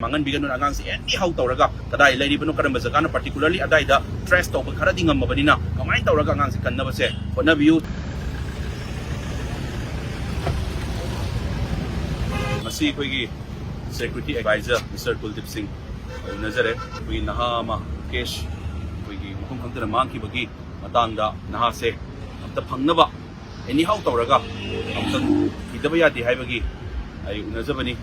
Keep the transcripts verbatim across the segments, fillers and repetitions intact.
ꯃꯥꯡꯍꯟꯕꯤꯒꯅꯨ꯫ ꯑꯉꯥꯡꯁꯦ ꯑꯦꯅꯤ ꯍꯥꯎ ꯇꯧꯔꯒ ꯀꯗꯥꯏ ꯂꯩꯔꯤꯕꯅꯣ, ꯀꯔꯝꯕ ꯖꯒꯥꯅꯣ, ꯄꯥꯔꯇꯤꯀꯨꯂꯔꯂꯤ ꯑꯗꯥꯏꯗ ꯇ꯭ꯔꯦꯁ ꯇꯧꯕ ꯈꯔꯗꯤ ꯉꯝꯃꯕꯅꯤꯅ ꯀꯃꯥꯏꯅ ꯇꯧꯔꯒ ꯑꯉꯥꯡꯁꯦ ꯀꯟꯅꯕꯁꯦ ꯍꯣꯠꯅꯕꯤꯌꯨ꯫ ꯉꯁꯤ ꯑꯩꯈꯣꯏꯒꯤ ꯁꯦꯀ꯭ꯌꯨꯔꯤꯇꯤ ꯑꯦꯗꯚꯥꯏꯖꯔ ꯃꯤꯁꯇꯔ ꯀꯨꯜꯗꯤꯞ ꯁꯤꯡ ꯎꯅꯖꯔꯦ꯫ ꯑꯩꯈꯣꯏꯒꯤ ꯅꯍꯥ ꯑꯃ ꯀꯦꯁ ꯑꯩꯈꯣꯏꯒꯤ ꯃꯐꯝ ꯈꯪꯗꯅ ꯃꯥꯡꯈꯤꯕꯒꯤ ꯃꯇꯥꯡꯗ ꯅꯍꯥꯁꯦ ꯑꯝꯇ ꯐꯪꯅꯕ ꯑꯦꯅꯤ ꯍꯥꯎ ꯇꯧꯔꯒ ꯑꯝꯇꯪ ꯊꯤꯗꯕ ꯌꯥꯗꯦ ꯍꯥꯏꯕꯒꯤ ꯑꯩ ꯎꯅꯖꯕꯅꯤ꯫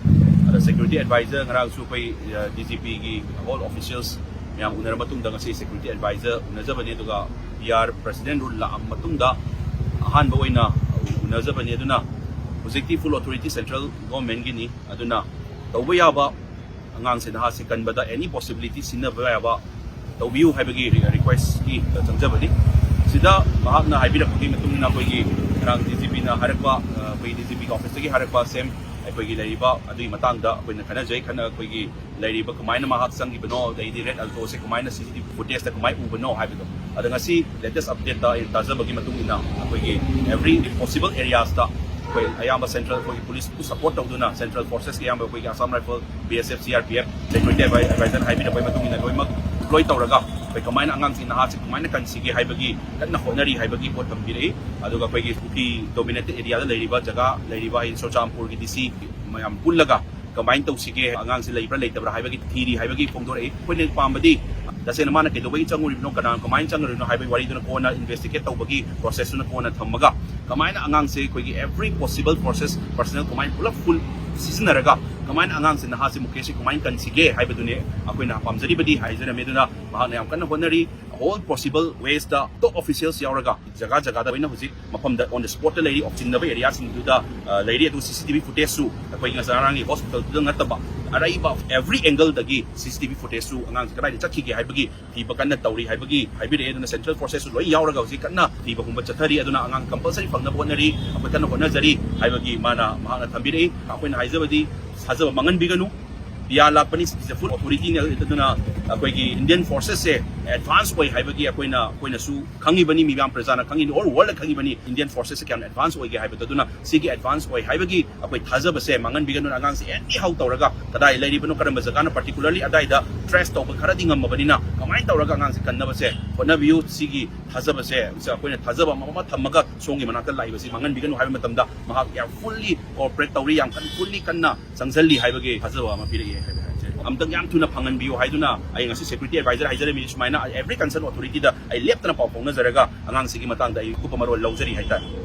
ꯑꯗ ꯁꯦꯀ꯭ꯌꯨꯔꯤꯇꯤ ꯑꯦꯗꯚꯥꯏꯖꯔ ꯉꯔꯥꯡꯁꯨ ꯑꯩꯈꯣꯏ ꯗꯤ ꯖꯤ ꯄꯤꯒꯤ ꯑꯣꯜ ꯑꯣꯐꯤꯁꯤꯌꯦꯜꯁ ꯃꯌꯥꯝ ꯎꯅꯔ ꯃꯇꯨꯡꯗ ꯉꯁꯤ ꯁꯦꯀ꯭ꯌꯨꯔꯤꯇꯤ ꯑꯦꯗꯚꯥꯏꯖꯔ ꯎꯅꯖꯕꯅꯤ꯫ ꯑꯗꯨꯒ ꯄꯤ ꯑꯥꯔ ꯄ꯭ꯔꯁꯤꯗꯦꯟ ꯔꯨꯜ ꯂꯥꯛꯑ ꯃꯇꯨꯡꯗ ꯑꯍꯥꯟꯕ ꯑꯣꯏꯅ ꯎꯅꯖꯕꯅꯤ꯫ ꯑꯗꯨꯅ ꯍꯧꯖꯤꯛꯇꯤ ꯐꯨꯜ ꯑꯣꯊꯣꯔꯤꯇꯤ ꯁꯦꯟꯇ꯭ꯔꯦꯜ ꯒꯣꯔꯃꯦꯟꯒꯤꯅꯤ꯫ ꯑꯗꯨꯅ ꯇꯧꯕ ꯌꯥꯕ ꯑꯉꯥꯡꯁꯦ, ꯅꯍꯥꯁꯦ ꯀꯟꯕꯗ ꯑꯦꯅꯤ ꯄꯣꯁꯤꯕꯤꯂꯤꯇꯤ ꯁꯤꯖꯤꯟꯅꯕ ꯌꯥꯕ ꯇꯧꯕꯤꯌꯨ ꯍꯥꯏꯕꯒꯤ ꯔꯤꯀ꯭ꯋꯦꯁꯀꯤ ꯆꯪꯖꯕꯅꯤ꯫ ꯁꯤꯗ ꯃꯍꯥꯛꯅ ꯍꯥꯏꯕꯤꯔꯛꯄꯒꯤ ꯃꯇꯨꯡ ꯏꯟꯅ ꯑꯩꯈꯣꯏꯒꯤ ꯉꯔꯥꯡ ꯗꯤ ꯖꯤ ꯄꯤꯅ ꯍꯥꯏꯔꯛꯄ, ꯑ, ꯑꯩꯈꯣꯏꯒꯤ ꯗꯤ ꯖꯤ ꯄꯤꯒꯤ ꯑꯣꯐꯤꯁꯇꯒꯤ ꯍꯥꯏꯔꯛꯄ ꯁꯦꯝ ꯑꯩꯈꯣꯏꯒꯤ ꯂꯩꯔꯤꯕ ꯑꯗꯨꯒꯤ ꯃꯇꯥꯡꯗ ꯑꯩꯈꯣꯏꯅ ꯈꯟꯅꯖꯩ꯫ ꯈꯟꯅ ꯑꯩꯈꯣꯏꯒꯤ ꯂꯩꯔꯤꯕ ꯀꯃꯥꯏꯅ ꯃꯍꯥꯛ ꯆꯪꯈꯤꯕꯅꯣ, ꯑꯗꯩꯗꯤ ꯔꯦꯗ ꯑꯜꯇꯣꯁꯦ ꯀꯃꯥꯏꯅ ꯁꯤ ꯁꯤ ꯇꯤ ꯚꯤ ꯐꯨꯇꯦꯖꯇ ꯀꯃꯥꯏꯅ ꯎꯕꯅꯣ ꯍꯥꯏꯕꯗꯣ꯫ ꯑꯗ ꯉꯁꯤ ꯂꯦꯇꯦꯁ ꯑꯞꯗꯦꯠꯇ ꯑꯩꯅ ꯇꯥꯖꯕꯒꯤ ꯃꯇꯨꯡ ꯏꯟꯅ ꯑꯩꯈꯣꯏꯒꯤ ꯑꯦꯚ꯭ꯔꯤ ꯄꯣꯁꯤꯕꯜ ꯑꯦꯔꯤꯌꯥꯁꯇ ꯑꯩꯈꯣꯏ ꯑꯌꯥꯝꯕ ꯁꯦꯟꯇ꯭ꯔꯦꯜ ꯑꯩꯈꯣꯏꯒꯤ ꯄꯨꯂꯤꯁꯄꯨ ꯁꯄꯣꯔꯠ ꯇꯧꯗꯨꯅ ꯁꯦꯟꯇ꯭ꯔꯦꯜ ꯐꯣꯔꯁꯦꯁꯀꯤ ꯑꯌꯥꯝꯕ ꯑꯩꯈꯣꯏꯒꯤ Assam rifle, B S F, C R P F, security ꯑꯦꯗꯚꯥꯏ-, ꯑꯦꯗꯚꯥꯏꯖꯔꯅ ꯍꯥꯏꯕꯤꯔꯛꯄꯒꯤ ꯃꯇꯨꯡ ꯏꯟꯅ ꯂꯣꯏꯅꯃꯛ ꯗꯤꯄ꯭ꯂꯣꯏ ꯇꯧꯔꯒ ꯑꯩꯈꯣꯏ ꯀꯃꯥꯏꯅ ꯑꯉꯥꯡꯁꯤꯡ, ꯅꯍꯥꯁꯤꯡ ꯀꯃꯥꯏꯅ ꯀꯟꯁꯤꯒꯦ ꯍꯥꯏꯕꯒꯤ ꯀꯟꯅ ꯍꯣꯠꯅꯔꯤ ꯍꯥꯏꯕꯒꯤ ꯄꯣꯠ ꯊꯝꯕꯤꯔꯛꯏ꯫ ꯑꯗꯨꯒ ꯑꯩꯈꯣꯏꯒꯤ ꯀꯨꯀꯤ ꯗꯣꯃꯤꯅꯦꯇꯦꯠ ꯑꯦꯔꯤꯌꯥꯗ ꯂꯩꯔꯤꯕ ꯖꯒꯥ ꯂꯩꯔꯤꯕ ꯍꯥꯏꯗꯤ ꯆꯨꯔꯆꯥꯟꯄꯨꯔꯒꯤ ꯗꯤ ꯁꯤ ꯃꯌꯥꯝ ꯄꯨꯜꯂꯒ ꯀꯃꯥꯏꯅ ꯇꯧꯁꯤꯒꯦ, ꯑꯉꯥꯡꯁꯤ ꯂꯩꯕ꯭ꯔꯥ ꯂꯩꯇꯕ꯭ꯔꯥ ꯍꯥꯏꯕꯒꯤ ꯊꯤꯔꯤ ꯍꯥꯏꯕꯒꯤ ꯐꯣꯡꯗꯣꯔꯛꯏ꯫ ꯑꯩꯈꯣꯏꯅ ꯄꯥꯝꯕꯗꯤ ꯇꯁꯦꯡꯅ ꯃꯥꯅ ꯀꯩꯗꯧꯕꯒꯤ ꯆꯪꯉꯨꯔꯤꯕꯅꯣ, ꯀꯅꯥ ꯀꯃꯥꯏꯅ ꯆꯪꯉꯨꯔꯤꯕꯅꯣ ꯍꯥꯏꯕꯒꯤ ꯋꯥꯔꯤꯗꯨꯅ ꯀꯣꯟꯅ ꯏꯟꯚꯦꯁꯇꯤꯒꯦꯠ ꯇꯧꯕꯒꯤ ꯄ꯭ꯔꯣꯁꯦꯁꯇꯨꯅ ꯀꯣꯟꯅ ꯊꯝꯃꯒ ꯀꯃꯥꯏꯅ ꯑꯉꯥꯡꯁꯦ ꯑꯩꯈꯣꯏꯒꯤ ꯑꯦꯚ꯭ꯔꯤ ꯄꯣꯁꯤꯕꯜ ꯄ꯭ꯔꯣꯁꯦꯁ ꯄꯔꯁꯅꯦꯜ ꯀꯃꯥꯏꯅ ꯄꯨꯂꯞ ꯐꯨꯜ ꯁꯤꯖꯤꯟꯅꯔꯒ ꯀꯃꯥꯏꯅ ꯑꯉꯥꯡꯁꯦ, ꯅꯍꯥꯁꯦ, ꯃꯨꯀꯦꯁꯁꯦ ꯀꯃꯥꯏꯅ ꯀꯟꯁꯤꯒꯦ ꯍꯥꯏꯕꯗꯨꯅꯦ ꯑꯩꯈꯣꯏꯅ ꯄꯥꯝꯖꯔꯤꯕꯗꯤ ꯍꯥꯏꯖꯔꯝꯃꯤ꯫ ꯑꯗꯨꯅ ꯃꯍꯥꯛꯅ ꯌꯥꯝ ꯀꯟꯅ ꯍꯣꯠꯅꯔꯤ꯫ All possible waysꯇ ꯇꯣꯞ ꯑꯣꯐꯤꯁꯤꯌꯦꯜꯁ ꯌꯥꯎꯔꯒ ꯖꯒꯥ ꯖꯒꯥꯗ ꯂꯣꯏꯅ ꯍꯧꯖꯤꯛ ꯃꯐꯝꯗ on the spotꯇ ꯂꯩꯔꯤ, ꯑꯣꯞ ꯆꯤꯟꯅꯕ ꯑꯦꯔꯤꯌꯥꯁꯤꯡꯗꯨꯗ, ꯑ, ꯂꯩꯔꯤ꯫ ꯑꯗꯨꯒ ꯁꯤ ꯁꯤ ꯇꯤ ꯚꯤ ꯐꯨꯇꯦꯖꯁꯨ ꯑꯩꯈꯣꯏꯒꯤ ꯉꯁꯥꯏ ꯉꯔꯥꯡꯒꯤ ꯍꯣꯁꯄꯤꯇꯥꯜꯗꯨꯗ ꯅꯠꯇꯕ ꯑꯔꯩꯕ ꯑꯦꯚ꯭ꯔꯤ ꯑꯦꯡꯒꯜꯗꯒꯤ ꯁꯤ ꯁꯤ ꯇꯤ ꯚꯤ ꯐꯨꯇꯦꯖꯁꯨ ꯑꯉꯥꯡꯁꯤ ꯀꯗꯥꯏꯗ ꯆꯠꯈꯤꯒꯦ ꯍꯥꯏꯕꯒꯤ ꯊꯤꯕ ꯀꯟꯅ ꯇꯧꯔꯤ ꯍꯥꯏꯕꯒꯤ ꯍꯥꯏꯕꯤꯔꯛꯑꯦ꯫ ꯑꯗꯨꯅ ꯁꯦꯟꯇ꯭ꯔꯦꯜ ꯐꯣꯔꯁꯦꯁꯁꯨ ꯂꯣꯏ ꯌꯥꯎꯔꯒ ꯍꯧꯖꯤꯛ ꯀꯟꯅ ꯊꯤꯕ ꯍꯨꯝꯕ ꯆꯠꯊꯔꯤ꯫ ꯑꯗꯨꯅ ꯑꯉꯥꯡ ꯀꯝꯄꯜꯁꯔꯤ ꯐꯪꯅꯕ ꯍꯣꯠꯅꯔꯤ, ꯑꯩꯈꯣꯏ ꯀꯟꯅ ꯍꯣꯠꯅꯖꯔꯤ ꯍꯥꯏꯕꯒꯤ ꯃꯥꯅ, ꯃꯍꯥꯛꯅ ꯊꯝꯕꯤꯔꯛꯏ꯫ ꯑꯩꯈꯣꯏꯅ ꯍꯥꯏꯖꯕꯗꯤ ꯊꯥꯖꯕ ꯃꯥꯡꯍꯟꯕꯤꯒꯅꯨ꯫ ꯄꯤ ꯑꯥꯔ ꯂꯥꯛꯄꯅꯤ, is a full authority ꯅꯤ꯫ ꯑꯗꯨꯅ ꯑꯩꯈꯣꯏꯒꯤ ꯏꯟꯗꯤꯌꯟ ꯐꯣꯔꯁꯦꯁꯁꯦ ꯑꯦꯗꯚꯥꯟꯁ ꯑꯣꯏ ꯍꯥꯏꯕꯒꯤ ꯑꯩꯈꯣꯏꯅ, ꯑꯩꯈꯣꯏꯅꯁꯨ ꯈꯪꯉꯤꯕꯅꯤ, ꯃꯤꯌꯥꯝ ꯄ꯭ꯔꯖꯥꯅ ꯈꯪꯉꯤꯅꯤ, ꯑꯣꯜ ꯋꯥꯔꯜꯗ ꯈꯪꯉꯤꯕꯅꯤ ꯏꯟꯗꯤꯌꯟ ꯐꯣꯔꯁꯦꯁꯁꯦ ꯀꯌꯥꯝ ꯑꯦꯗꯚꯥꯟꯁ ꯑꯣꯏꯒꯦ ꯍꯥꯏꯕꯗꯣ꯫ ꯑꯗꯨꯅ ꯁꯤꯒꯤ ꯑꯦꯗꯚꯥꯟꯁ ꯑꯣꯏ ꯍꯥꯏꯕꯒꯤ ꯑꯩꯈꯣꯏ ꯊꯥꯖꯕꯁꯦ ꯃꯥꯡꯍꯟꯕꯤꯒꯅꯨ꯫ ꯑꯉꯥꯡꯁꯦ ꯑꯦꯅꯤ ꯍꯥꯎ ꯇꯧꯔꯒ ꯀꯗꯥꯏ ꯂꯩꯔꯤꯕꯅꯣ, ꯀꯔꯝꯕ ꯖꯒꯥꯅ ꯄꯥꯔꯇꯤꯀꯨꯂꯔꯂꯤ ꯑꯗꯥꯏꯗ ꯇ꯭ꯔꯦꯁ ꯇꯧꯕ ꯈꯔꯗꯤ ꯉꯝꯃꯕꯅꯤꯅ ꯀꯃꯥꯏꯅ ꯇꯧꯔꯒ ꯑꯉꯥꯡꯁꯦ ꯀꯟꯅꯕꯁꯦ ꯍꯣꯠꯅꯕꯤꯌꯨ꯫ ꯁꯤꯒꯤ ꯊꯥꯖꯕꯁꯦ, ꯑꯩꯈꯣꯏꯅ ꯊꯥꯖꯕ ꯑꯃ ꯑꯃ ꯊꯝꯃꯒ ꯁꯣꯝꯒꯤ ꯃꯅꯥꯛꯇ ꯂꯥꯛꯏꯕꯁꯤ ꯃꯥꯡꯍꯟꯕꯤꯒꯅꯨ ꯍꯥꯏꯕ ꯃꯇꯝꯗ ꯃꯍꯥꯛ ꯌꯥꯝ ꯐꯨꯜꯂꯤ ꯀꯣꯑꯣꯄꯔꯦꯠ ꯇꯧꯔꯤ, ꯌꯥꯝ ꯀꯟꯅ ꯐꯨꯜꯂꯤ ꯀꯟꯅ ꯆꯪꯁꯤꯜꯂꯤ ꯍꯥꯏꯕꯒꯤ ꯊꯥꯖꯕ ꯑꯃ ꯄꯤꯔꯛꯏ ꯍꯥꯏꯕ ꯍꯥꯏꯁꯦ꯫ ꯑꯝꯇꯪ ꯌꯥꯝ ꯊꯨꯅ ꯐꯪꯍꯟꯕꯤꯌꯨ ꯍꯥꯏꯗꯨꯅ ꯑꯩ ꯉꯁꯤ ꯁꯦꯀ꯭ꯌꯨꯔꯤꯇꯤ ꯑꯦꯗꯚꯥꯏꯖꯔ ꯍꯥꯏꯖꯔꯝꯃꯤꯁꯦ꯫ ꯁꯨꯃꯥꯏꯅ ꯑꯦꯚ꯭ꯔꯤ ꯀꯟꯁꯔꯟ ꯑꯣꯊꯣꯔꯤꯇꯤꯗ ꯑꯩ ꯂꯦꯞꯇꯅ ꯄꯥꯎ ꯐꯥꯎꯅꯖꯔꯒ ꯑꯉꯥꯡꯁꯤꯒꯤ ꯃꯇꯥꯡꯗ ꯑꯩ ꯑꯀꯨꯞꯄ ꯃꯔꯣꯜ ꯂꯧꯖꯔꯤ ꯍꯥꯏꯇꯥꯔꯦ꯫